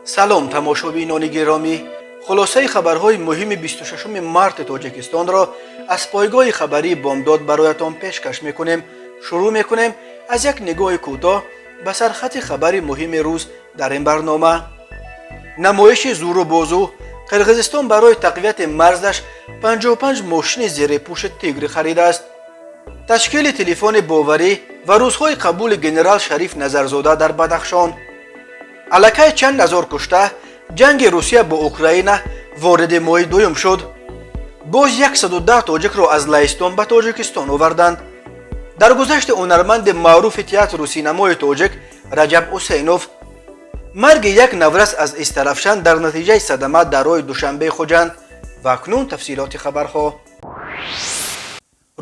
Салом, тамошобинони гиромӣ! Хулосаи хабарҳои муҳими 26 марти Тоҷикистонро аз пойгоҳи хабарии «Бомдод» бароятон пешкаш мекунем. Шурӯъ мекунем аз як нигоҳи кӯтоҳ ба сархати хабари муҳими рӯз дар ин барнома. Намоиши зӯру бозу: Қирғизистон барои тақвияти марзаш 55 мошини зерепӯши «Тигр» харидааст. Ташкили телефони боварӣ ва рӯзҳои қабули генерал Шариф Назарзода дар Бадахшон. Аллакай чанд ҳазор кушта: ҷанги Русия бо Украина вориди моҳи дуюм шуд. Боз 110 тоҷикро аз Лаҳистон ба Тоҷикистон оварданд. Даргузашти ҳунарманди маъруфи театру синамои тоҷик Раҷаб Ҳусейнов. Марги як наврас аз Истарафшан дар натиҷаи садама дар роҳи Душанбеи Хуҷанд. Ва акнун тафсилоти хабарҳо.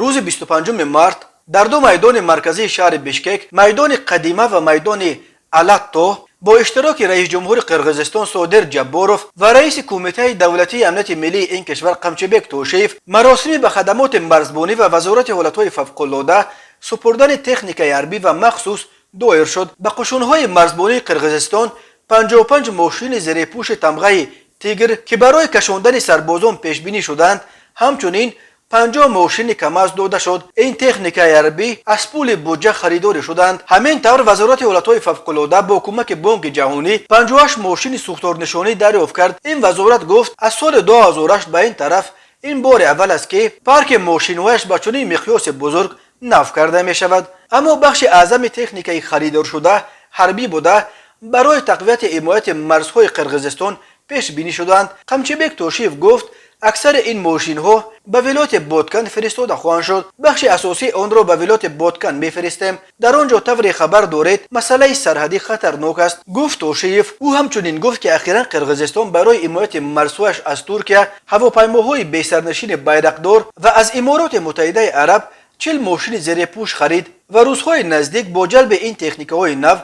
Рӯзи 25 март дар ду майдони марказии шаҳри Бишкек, майдони Қадима ва майдони Алатто, бо иштироки раисҷумҳури Қирғизистон Содир Ҷабборов ва раиси Кумитаи давлатии амнияти миллии ин кишвар Қамчибек Тошиев маросими ба хадамоти марзбонӣ ва Вазорати ҳолатҳои фавқулода супурдани техникаи ҳарбӣ ва махсус доир шуд. Ба қушунҳои марзбонии Қирғизистон 55 мошини зерепӯши тамғаи «Тигр», ки барои кашондани сарбозон пешбинӣ шуданд, ҳамчунин 50 мошини КамАЗ дода шуд. Ин техникаи ҳарбӣ аз пули буҷа харидорӣ шуданд. Ҳамин тавр, Вазорати ҳолатҳои фавқулода бо кӯмаки Бонки Ҷаҳонӣ 58 мошини сӯхторнишонӣ дарёфт кард. Ин вазорат гуфт, аз соли 2008 ба ин тараф ин бори аввал аст, ки парки мошинҳояш ба чунин миқёси бузург нав карда мешавад. Аммо бахши аъзами техникаи харидоршуда ҳарбӣ буда, барои тақвияти ҳимояти марзҳои Қирғизистон пешбинӣ шуданд. Қамчибек Тошиев гуфт, аксари ин мошинҳо ба вилояти Боткан фиристода хоҳанд шуд. Бахши асосии онро ба вилояти Боткан мефиристем. Дар он ҷо, тавре хабар доред, масъалаи сарҳадӣ хатарнок аст, гуфт Тошиев. Ӯ ҳамчунин гуфт, ки ахиран Қирғизистон барои ҳимояти марзҳояш аз Туркия ҳавопаймоҳои бесарнишини Байрақдор ва аз Имороти Муттаҳидаи Араб 40 мошини зерепӯш харид ва рӯзҳои наздик бо ҷалби ин техникаҳои нав,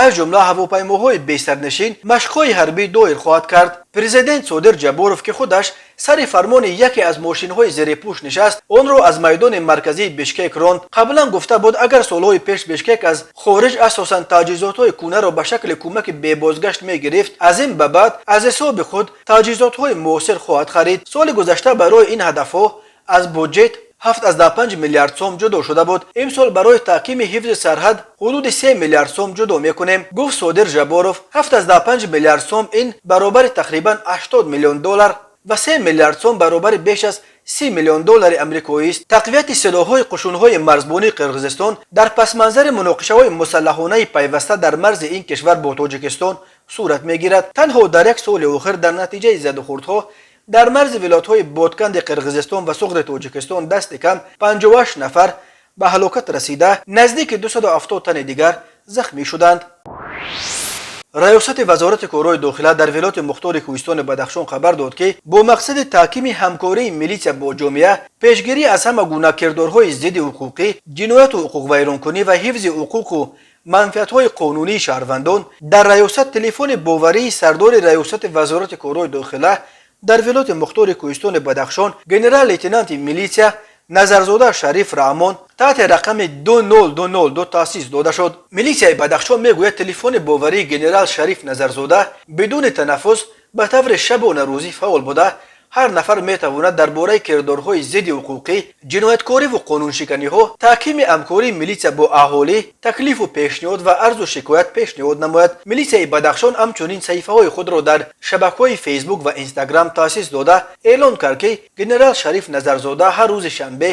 аз ҷумла ҳавопаймоҳои бесарнишин, машқҳои ҳарбӣ доир хоҳад кард. Президент Содир Ҷабборов, ки худаш сари фармони яке аз мошинҳои зерепӯш нишаст, онро аз майдони марказии Бишкек ронд. Қаблан гуфта буд, агар солҳои пеш Бишкек аз хориҷ асосан таҷҳизотҳои кӯнаро ба шакли кӯмаки бебозгашт мегирифт, аз ин ба баъд аз ҳисоби худ таҷҳизотҳои муосир хоҳад харид. Соли гузашта барои ин ҳадафҳо аз буҷет 7,5 миллиард сом ҷудо шуда буд. Имсол барои таҳкими ҳифзи сарҳад ҳудуди 3 миллиард сом ҷудо мекунем, гуфт Содир Жабборов. 7,5 миллиард сом ин баробари тақрибан 80 миллион доллар ва 3 миллиард сом баробари беш аз 30 миллион доллари амрикоист. Тақвияти силоҳҳои қушунҳои марзбонии Қирғизистон дар пасманзари муноқишаҳои мусаллаҳонаи пайваста дар марзи ин кишвар бо Тоҷикистон сурат мегирад. Танҳо дар як соли охир дар натиҷаи задухӯрдҳо дар марзи вилоятҳои Ботканди Қирғизистон ва Суғди Тоҷикистон дасти кам 58 нафар ба ҳалокат расида, наздики 270 тани дигар захмӣ шуданд. Раёсати Вазорати корҳои дохила дар вилояти мухтори Кӯҳистони Бадахшон хабар дод, ки бо мақсади таҳкими ҳамкории милитсия бо ҷомеа, пешгирӣ аз ҳама гуна кирдорҳои зидди ҳуқуқӣ, ҷинояту ҳуқуқвайронкунӣ ва ҳифзи ҳуқуқу манфиатҳои қонунии шаҳрвандон, дар раёсат телефони боварии сардори Раёсати Вазорати корҳои дохила дар вилояти мухтори Кӯҳистони Бадахшон генерал-лейтенанти милитсия Назарзода Шариф Раҳмон таҳти рақами 20202 таъсис дода шуд. Милитсияи Бадахшон мегӯяд, телефони боварии генерал Шариф Назарзода бидуни танаффус ба таври шабонарӯзӣ фаъол буда, ҳар нафар метавонад дар бораи кирдорҳои зидди ҳуқуқӣ, ҷинояткориву қонуншиканиҳо, таҳкими ҳамкории милитсия бо аҳолӣ таклифу пешниҳод ва арзу шикоят пешниҳод намояд. Милитсияи Бадахшон ҳамчунин саҳифаҳои худро дар шабакаҳои Фейсбук ва Инстаграм таъсис дода, эълон кард, ки генерал Шариф Назарзода ҳар рӯзи шанбе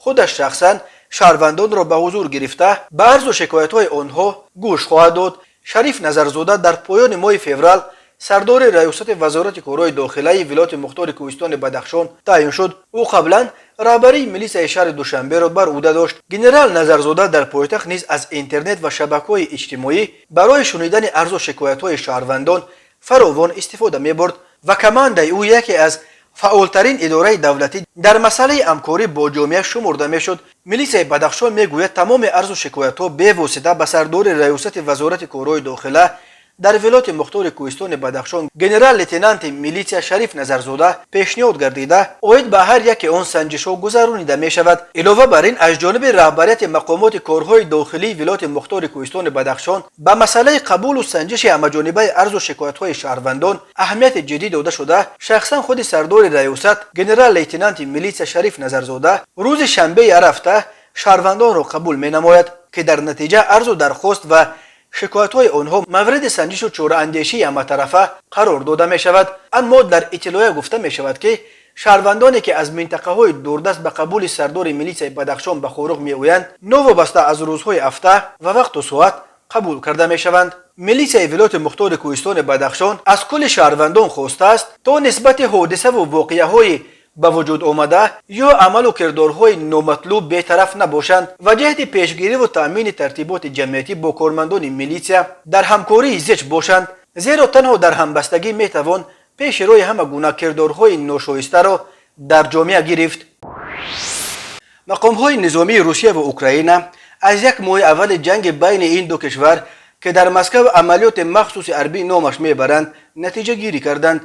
худаш шахсан шаҳрвандонро ба ҳузур гирифта, ба арзу шикоятҳои онҳо гӯш хоҳад дод. Шариф Назарзода дар поёни моҳи феврал сардори Раёсати Вазорати корҳои дохилаи вилояти мухтори Кӯҳистони Бадахшон таъин шуд. Ӯ қаблан раҳбарии милитсияи шаҳри Душанберо бар ӯҳда дошт. Генерал Назарзода дар пойтахт низ аз интернет ва шабакаҳои иҷтимоӣ барои шунидани арзу шикоятҳои шаҳрвандон фаровон истифода мебурд ва командаи ӯ яке аз фаъолтарин идораи давлатӣ дар масъалаи ҳамкорӣ бо ҷомеа шумурда мешуд. Милитсияи Бадахшон мегӯяд, тамоми арзу шикоятҳо бевосита ба сардори Раёсати Вазорати корҳои дохила Дар Вилояти Мухтори Кӯҳистони Бадахшон генерал-лейтенанти милитсия Шариф Назарзода пешниҳод гардида, оид ба ҳар яке он санҷишҳо гузаронида мешавад. Илова бар ин, аз ҷониби раҳбарияти мақомоти корҳои дохилии Вилояти Мухтори Кӯҳистони Бадахшон ба масъалаи қабулу санҷиши ҳамаҷонибаи арзу шикоятҳои шаҳрвандон аҳамияти ҷиддӣ дода шуда, шахсан худи сардори раёсат генерал-лейтенанти милитсия Шариф Назарзода рӯзи шанбеи ҳар шаҳрвандонро қабул менамояд, ки дар натиҷа арзу дархост ва шикоятҳои онҳо мавриди санҷишу чораандешии ҳаматарафа қарор дода мешавад. Аммо дар иттилоя гуфта мешавад, ки шаҳрвандоне, ки аз минтақаҳои дурдаст ба қабули сардори милитсияи Бадахшон ба Хоруғ меоянд, новобаста аз рӯзҳои ҳафта ва вақту соат қабул карда мешаванд. Милитсияи Вилояти Мухтори Кӯҳистони Бадахшон аз кулли шаҳрвандон хостааст, то нисбати ҳодисаву воқеаҳои ба вуҷуд омада ё амалу кирдорҳои номатлуб бетараф набошанд ва ҷиҳати пешгириву таъмини тартиботи ҷамъиятӣ бо кормандони милитсия дар ҳамкории зич бошанд, зеро танҳо дар ҳамбастагӣ метавон пеши роҳи ҳама гуна кирдорҳои ношоистаро дар ҷомеа гирифт. Мақомҳои низомии Русия ва Украина аз як моҳи аввали ҷанги байни ин ду кишвар, ки дар Москав амалиёти махсуси ҳарбӣ номаш мебаранд, натиҷагирӣ карданд.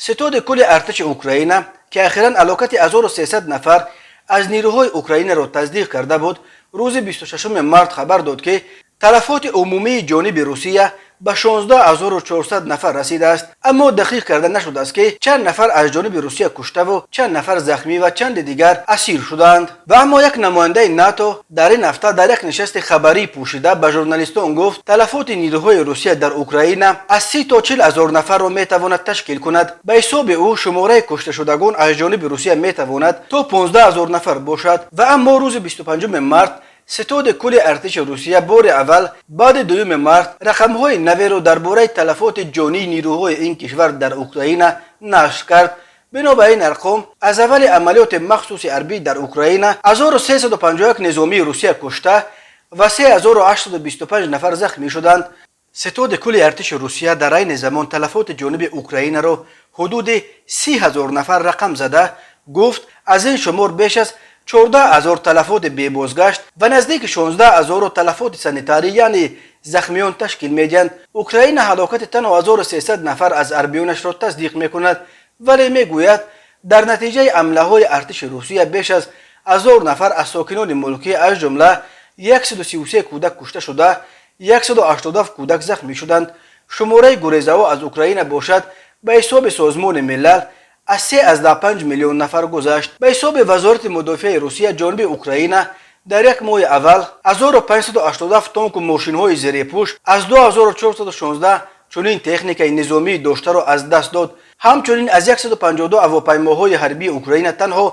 Ситоди кулли артиши Украина, ки ахиран ҳалокати 1300 нафар аз нирӯҳои Украинаро тасдиқ карда буд, рӯзи 26 март хабар дод, ки талафоти умумии ҷониби Русия ба 16 400 нафар расидааст. Аммо дақиқ карда нашудааст, ки чанд нафар аз ҷониби Русия куштаву чанд нафар захмӣ ва чанде дигар асир шудаанд. Ва аммо як намояндаи НАТО дар ин ҳафта дар як нишасти хабарии пӯшида ба журналистон гуфт, талафоти нирӯҳои Русия дар Украина аз 30 то 40 ҳазор нафарро метавонад ташкил кунад. Ба ҳисоби ӯ, шумораи кушташудагон аз ҷониби Русия метавонад то 15 ҳазор нафар бошад. Ва аммо рӯзи 25 март ситоди кулли артиши Русия бори аввал баъди 2 март рақамҳои наверо дар бораи талафоти ҷонии нирӯҳои ин кишвар дар Украина нашр кард. Бино ба ин арқом, аз аввали амалиёти махсуси ҳарбӣ дар Украина 1351 низомии Русия кушта ва 3825 нафар захмӣ шуданд. Ситоди кулли артиши Русия дар айни замон талафоти ҷониби Украинаро ҳудуди 30 ҳазор нафар рақам зада гуфт, аз ин шумор беш аз 14 ҳазор талафоти бебозгашт ва наздики 16 ҳазору талафоти санитарӣ, яъне захмиён, ташкил медиҳанд. Украина ҳалокати танҳо 1300 нафар аз ҳарбиёнашро тасдиқ мекунад, вале мегӯяд, дар натиҷаи ҳамлаҳои артиши Русия беш аз 1000 нафар аз сокинони мулкӣ, аз ҷумла 133 кӯдак кушта шуда, 187 кӯдак захмӣ шуданд. Шумораи гурезаҳо аз Украина бошад, ба ҳисоби Созмони Милал, аз 3,5 миллион нафар гузашт. Ба ҳисоби Вазорати мудофиаи Русия, ҷониби Украина дар як моҳи аввал 1587 тонку мошинҳои зерепӯш аз 2416 чунин техникаи низомии доштаро аз даст дод. Ҳамчунин аз 152 ҳавопаймоҳои ҳарбии Украина танҳо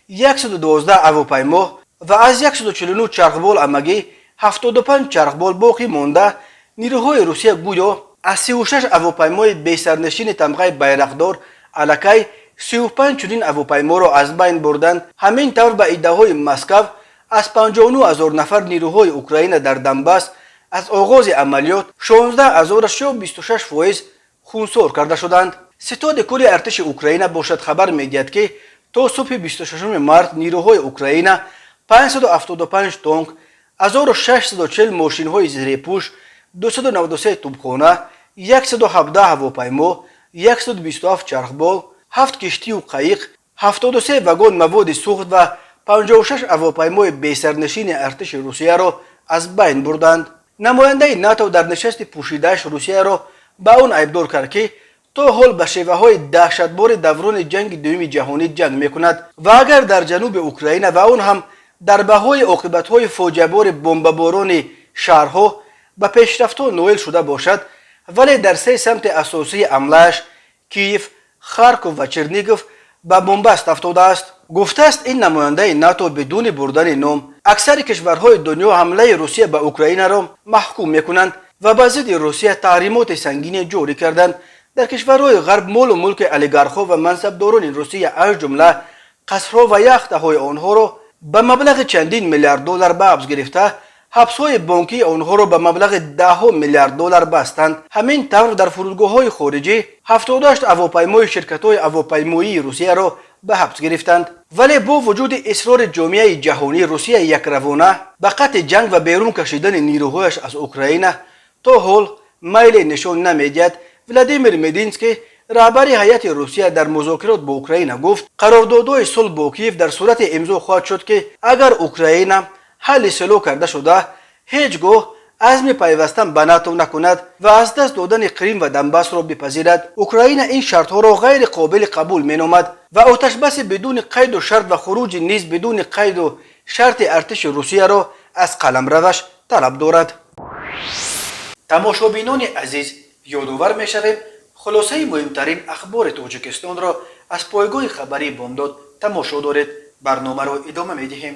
112 ҳавопаймо ва аз 149 чархбол ҳамагӣ 75 чархбол боқӣ монда. Нирӯҳои Русия гӯё аз 36 ҳавопаймои бесарнишини тамғаи Байрақдор аллакай 35 чунин ҳавопайморо аз байн бурданд. Ҳамин тавр, ба иддаоҳои Москав, аз 59 ҳазор нафар нирӯҳои Украина дар Донбасс аз оғози амалиёт 16 ҳазораш ё 26% хунсор карда шуданд. Ситоди кулли артиши Украина бошад, хабар медиҳад, ки то субҳи 26 март нирӯҳои Украина 575 тонк, 1640 мошинҳои зерепӯш, 293 тӯбхона, 117 ҳавопаймо, 127 чархбол, 7 киштию қаиқ, 73 вагон маводи сӯхт ва 56 ҳавопаймои бесарнишини артиши Русияро аз байн бурданд. Намояндаи НАТО дар нишасти пӯшидааш Русияро ба он айбдор кард, ки то ҳол ба шеваҳои даҳшатбори даврони Ҷанги Дуюми Ҷаҳонӣ ҷанг мекунад ва агар дар ҷануби Украина ва он ҳам дар баҳои оқибатҳои фоҷиабори бомбаборони шаҳрҳо ба пешрафтҳо ноил шуда бошад, вале дар се самти асосии ҳамлааш, Киев, Харков ва Чернигов, ба бунбаст афтодааст, гуфтааст ин намояндаи НАТО бидуни бурдани ном. Аксари кишварҳои дунё ҳамлаи Русия ба Украинаро маҳкум мекунанд ва ба зидди Русия таҳримоти сангине ҷорӣ карданд. Дар кишварҳои Ғарб молу мулки олигархҳо ва мансабдорони Русия, аз ҷумла қасрҳо ва яхтаҳои онҳоро ба маблағи чандин миллиард доллар ба ҳабс гирифта, ҳабсҳои бонкии онҳоро ба маблағи даҳҳо миллиард доллар бастанд. Ҳамин тавр, дар фурудгоҳҳои хориҷӣ 78 ҳавопаймои ширкатҳои ҳавопаймоии Русияро ба ҳабс гирифтанд. Вале бо вуҷуди исрори ҷомеаи ҷаҳонӣ, Русия якравона ба қатъи ҷанг ва берун кашидани нирӯҳояш аз Украина то ҳол майле нишон намедиҳад. Владимир Мединский, раҳбари ҳайати Русия дар музокирот бо Украина, гуфт, қарордодҳои сулҳ бо Киев дар сурате имзо хоҳад шуд, ки агар Украина ҳалли силоҳ карда шуда, ҳеҷ гоҳ азми пайвастан ба НАТО накунад ва аз даст додани Қрим ва Донбассро бипазирад. Украина ин шартҳоро ғайри қобили қабул меномад ва оташбаси бидуни қайду шарт ва хуруҷи низ бидуни қайду шарти артиши Русияро аз қаламраваш талаб дорад. Тамошобинони азиз, ёдовар мешавем, хулосаи муҳимтарин ахбори Тоҷикистонро аз пойгоҳи хабарии «Бомдод» тамошо доред. Барномаро идома медиҳем.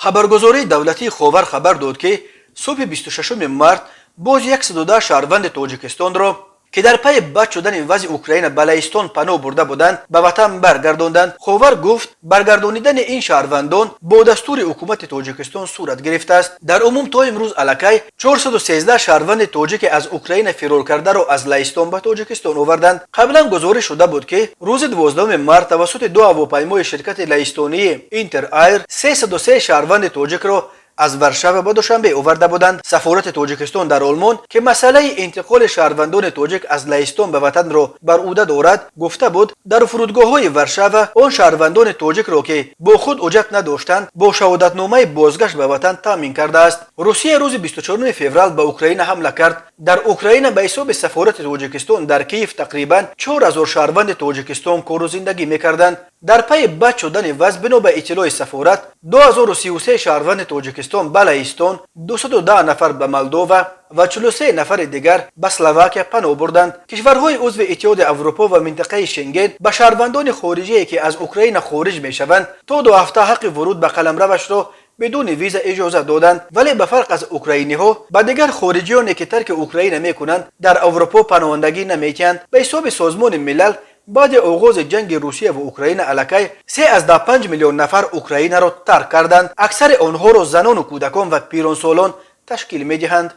Хабаргузории давлатии «Ховар» хабар дод, ки субҳи 26 март боз 110 шаҳрванди Тоҷикистонро, ки дар пайи бад шудани вазъи Украина ба Лаҳистон паноҳ бурда буданд, ба ватан баргардонданд. «Ховар» гуфт, баргардонидани ин шаҳрвандон бо дастури ҳукумати Тоҷикистон сурат гирифтааст. Дар умум то имрӯз аллакай 413 шаҳрванди тоҷике аз Украина фирор кардаро аз Лаҳистон ба Тоҷикистон оварданд. Қаблан гузориш шуда буд, ки рӯзи 12 март тавассути ду ҳавопаймои ширкати лаҳистонии Интер Айр 303 шаҳрванди тоҷикро аз Варшава ба Душанбе оварда буданд. Сафорати Тоҷикистон дар Олмон, ки масъалаи интиқоли шаҳрвандони тоҷик аз Лаҳистон ба ватанро бар ӯҳда дорад, гуфта буд, дар фурудгоҳҳои Варшава он шаҳрвандони тоҷикро, ки бо худ ҳуҷҷат надоштанд, бо шаҳодатномаи бозгашт ба ватан таъмин кардааст. Русия рӯзи 24 феврал ба Украина ҳамла кард. Дар Украина, ба ҳисоби сафорати Тоҷикистон дар Киев, тақрибан 4000 шаҳрванди Тоҷикистон кору зиндагӣ мекарданд. Дар пайи бад шудани вазъ, бино ба иттилои сафорат, 2033 шаҳрванди Тоҷикистон ба Лаҳистон, 210 нафар ба Молдова ва 43 нафари дигар ба Словакия паноҳ бурданд. Кишварҳои узви Иттиҳоди Аврупо ва минтақаи Шенген ба шаҳрвандони хориҷие, ки аз Украина хориҷ мешаванд, то 2 ҳафта ҳаққи вуруд ба қаламравашро бидуни виза иҷозат доданд. Вале ба фарқ аз украиниҳо, ба дигар хориҷиёне, ки тарки Украина мекунанд, дар Аврупо паноҳандагӣ наметиҳанд. Ба ҳисоби Созмони Милал, баъди оғози ҷанги Русия ва Украина аллакай 3,5 миллион нафар Украинаро тарк карданд. Аксари онҳоро занону кӯдакон ва пиронсолон ташкил медиҳанд.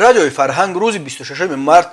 Радиои «Фарҳанг» рӯзи 26 март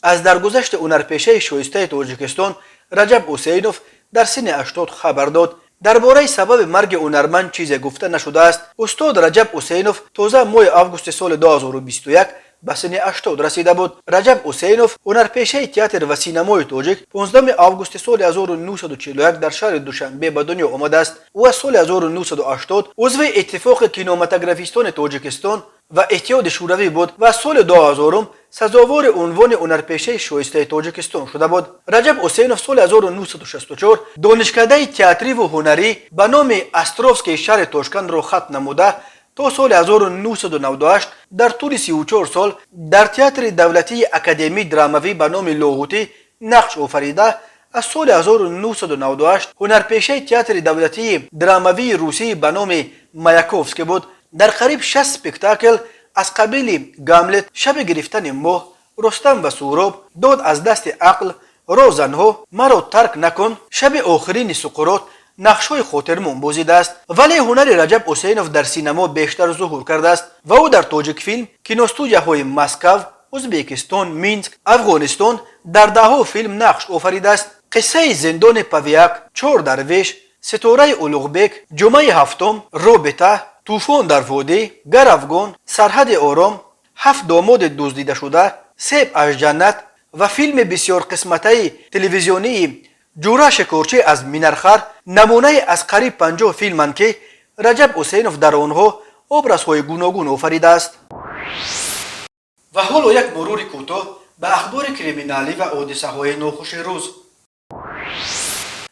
аз даргузашти ҳунарпешаи шоистаи Тоҷикистон Раҷаб Ҳусейнов дар синни 80 хабар дод. Дар бораи сабаби марги ҳунарманд чизе гуфта нашудааст. Устод Раҷаб Ҳусейнов тоза моҳи августи соли 2021 ба синни 80 расида буд. Раҷаб Ҳусейнов, ҳунарпешаи театр ва синамои тоҷик, 15 августи соли 1941 дар шаҳри Душанбе ба дунё омадааст. Ӯ аз соли 1980 узви Иттифоқи кинематографистони Тоҷикистон ва Иттиҳоди Шӯравӣ буд ва соли 2000 сазовори унвони ҳунарпешаи шоистаи Тоҷикистон шуда буд. Раҷаб Ҳусейнов соли 1964 донишкадаи театриву ҳунарӣ ба номи Островскии шаҳри Тошкандро хатм намуда, то соли 1998 дар тӯли 34 сол дар Театри давлатии академии драмавӣ ба номи Лоҳутӣ нақш офарида, аз соли 1998 ҳунарпешаи Театри давлатии драмавии русӣ ба номи Маяковский буд. Дар қариб 60 спектакл аз қабили «Гамлет», «Шаби гирифтани моҳ», «Рустам ва Суҳроб», «Дод аз дасти ақл», «Розанҳо», «Маро тарк накун», «Шаби охирини Суқрот» нақшҳои хотирмон бозидааст. Вале ҳунари Раҷаб Ҳусейнов дар синамо бештар зуҳур кардааст ва ӯ дар Тоҷикфилм, киностудияҳои Москав, Ӯзбекистон, Минск, Афғонистон дар даҳҳо филм нақш офаридааст. «Қиссаи зиндони Павиак», «Чор дарвеш», «Ситораи Улуғбек», «Ҷумъаи ҳафтум», «Робита», «Тӯфон дар водӣ», «Гаравгон», «Сарҳади ором», «Ҳафт домоди дуздидашуда», «Себ аз ҷаннат» ва филми бисёрқисматаи телевизионии «Ҷура шикорчӣ аз Минархар» намунае аз қариб 50 филманд, ки Раҷаб Ҳусейнов дар онҳо образҳои гуногун офаридааст. Ва ҳоло як мурури кӯтоҳ ба ахбори криминалӣ ва ҳодисаҳои нохуши рӯз.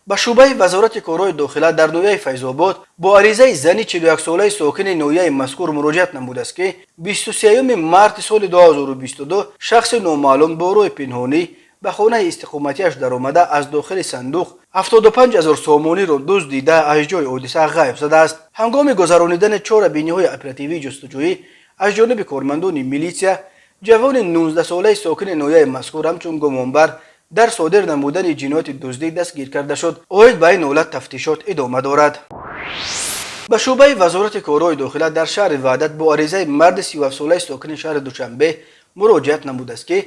Ба шӯъбаи Вазорати корҳои дохила дар ноҳияи Файзобод бо аризаи зани 41-солаи сокини ноҳияи мазкур муроҷиат намудааст, ки 23 марти соли 2022 шахси номаълум бо роҳи пинҳонӣ ба хонаи истиқоматиаш даромада, аз дохили сандуқ 75 ҳазор сомониро дуздида, аз ҷои ҳодиса ғайб задааст. Ҳангоми гузаронидани чорабиниҳои оперативии ҷустуҷӯӣ аз ҷониби кормандони милитсия, ҷавони 19-солаи сокини ноҳияи мазкур ҳамчун гумонбар дар содир намудани ҷинояти дуздӣ дастгир карда шуд. Оид ба ин ҳолат тафтишот идома дорад. Ба шӯъбаи Вазорати корҳои дохила дар шаҳри Ваҳдат бо аризаи марди 37-солаи сокини шаҳри Душанбе муроҷиат намудааст, ки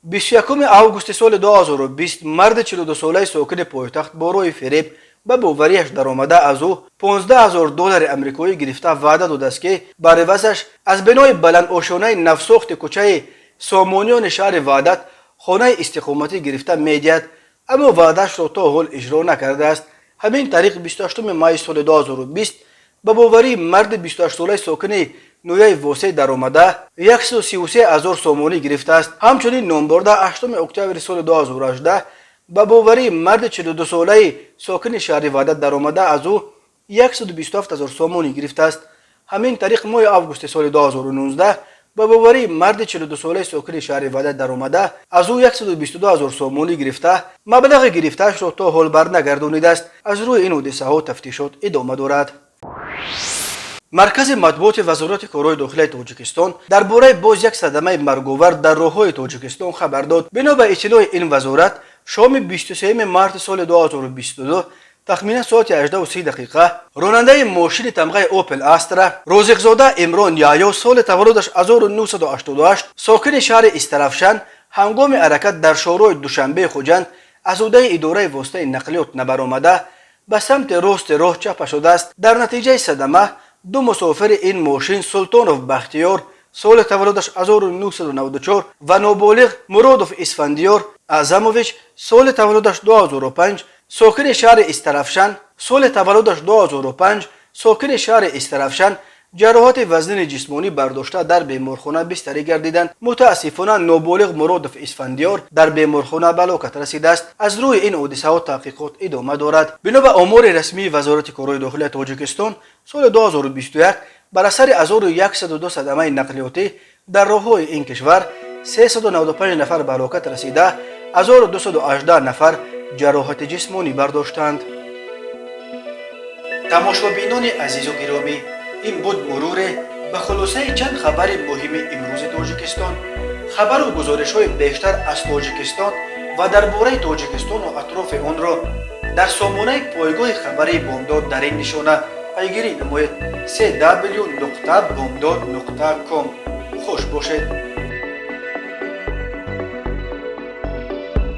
21 августи соли 2020 марди 42-солаи сокини пойтахт бо роҳи фиреб Ба боварияш даромада, аз ӯ 15 000 доллари амрикоӣ гирифта, ваъда додааст, ки бар ивазаш аз бинои баландошонаи навсохти кӯчаи Сомониёни шаҳри Ваҳдат хонаи истиқоматӣ гирифта медиҳад, аммо ваъдаашро то ҳол иҷро накардааст. Ҳамин тариқ, 28 майи соли 2020 ба боварии марди 28-солаи сокини ноҳияи Восеъ даромада, 133 ҳазор сомонӣ гирифтааст. Ҳамчунин номбурда 8 октябри соли 2018 ба боварии марди 42-солаи сокини шаҳри Ваҳдат даромада, аз ӯ 127 ҳазор сомонӣ гирифтааст. Ҳамин тариқ, моҳи августи соли 2019 ба боварии марди 42-солаи сокини шаҳри Ваҳдат даромада, аз ӯ 122 ҳазор сомонӣ гирифта, маблағи гирифтаашро то ҳол барнагардонидааст. Аз рӯи ин ҳодисаҳо тафтишот идома дорад. Маркази матбуоти Вазорати корҳои дохилаи Тоҷикистон дар бораи боз як садамаи марговар дар роҳҳои Тоҷикистон хабар дод. Бино ба иттилои ин вазорат, шоми 23 марти соли 2022, тахминан соати 18:30 дақиқа, ронандаи мошини тамғаи Опел Астра Розиқзода Имрон Яҳё, соли таваллудаш 1988, сокини шаҳри Истаравшан, ҳангоми ҳаракат дар шоҳроҳи Душанбеи Хуҷанд аз ҳудаи идораи воситаи нақлиёт набаромада, ба самти рости роҳ чапа шудааст. Дар натиҷаи садама ду мусофири ин мошин, Султонов Бахтиёр, соли таваллудаш 1994, ва ноболиғ Муродов Исфандиёр Аъзамович, соли таваллудаш 2005, сокини шаҳри Истаравшан, соли таваллудаш 2005, сокини шаҳри Истаравшан, ҷароҳати вазнини ҷисмонӣ бардошта, дар беморхона бистарӣ гардиданд. Мутаассифона, ноболиғ Муродов Исфандиёр дар беморхона ба ҳалокат расидааст. Аз рӯи ин ҳодисаҳо таҳқиқот идома дорад. Бино ба омори расмии Вазорати корҳои дохилияи Тоҷикистон, соли 2021 бар асари 1102 садамаи нақлиётӣ дар роҳҳои ин кишвар 395 нафар ба ҳалокат расида, 1218 нафар ҷароҳати ҷисмонӣ бардоштанд. Тамошобинони азизу гиромӣ, ин буд муруре ба хулосаи чанд хабари муҳими имрӯзи Тоҷикистон. Хабару гузоришҳои бештар аз Тоҷикистон ва дар бораи Тоҷикистону атрофи онро дар сомонаи пойгоҳи хабарии Бомдод дар ин нишона пайгирӣ намоед: cw.bomdod.com. Хуш бошед.